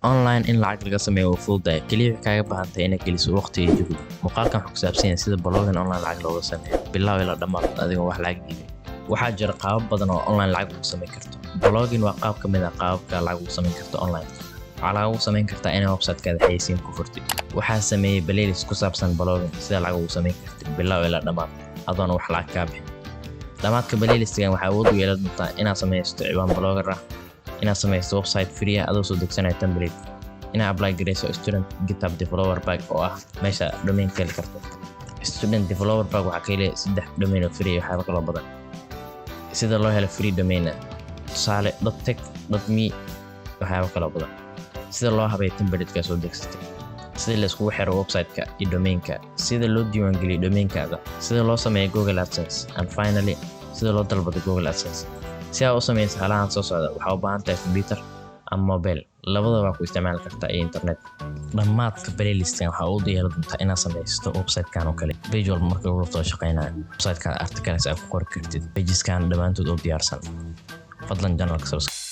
Online in lacag laga sameeyo waa fududahay, kaliya waxay kaaga baahan tahay inaad geliso waqti iyo juhdi. Muuqaalkan wuxuu ku saabsan yahay sida blogging online lacag looga sameeyo, bilow ilaa dhammaad, adigoo wax lacag dhiibin. Waxaa jira qaabab badan oo online lacag ugu samayn karto. Blogging waa qaab ka mid ah qaababka lacag ugu samayn karto online. Waxaa lagagu samayn kartaa inaad website-kaada xayeysiin ku furtid. Waxaa sameeyey playlist ku saabsan blogging, sida lacag ugu samayn kartid bilow ilaa dhammaad adoon wax lacag kaa bixin. Dhammaadka playlistigan waxaa awood u yeelan doontaa inaad samaysto ciwaan blogger ah, inaad samaysto website free ah adoo soo degsanaya template, inaad apply garayso Student GitHub Developer Pack oo ah meesha domain ka heli karto. Student Developer Pack waxaa ka helaya saddex domain oo free iyo waxyaabo kaloo badan. Sida loo helo free domain ah, tusaale .tech, .me, waxyaabo kaloo badan. Sida loo habeeyo template-ka soo degsatay, sida la iskugu xiro website-ka iyo domain-ka, sida loo diiwaangeliyo domain-kaada, sida loo sameeyo Google AdSense, and finally sida loo dalbado Google AdSense. Si aad u sameyso halahan soo socda, waxaa u baahan tahay computer ama mobile, labadaba waa ku isticmaali kartaa, iyo internet. Dhammaadka playlistkan waxaa awood u yeelan doontaa inaad samaysto website-kan oo kale, page walba marka lagu soo shaqeynayo, website-kaada articles aad ku qori kartid, pageskan dhammaantood oo diyaarsan. Fadlan channelka subscribe.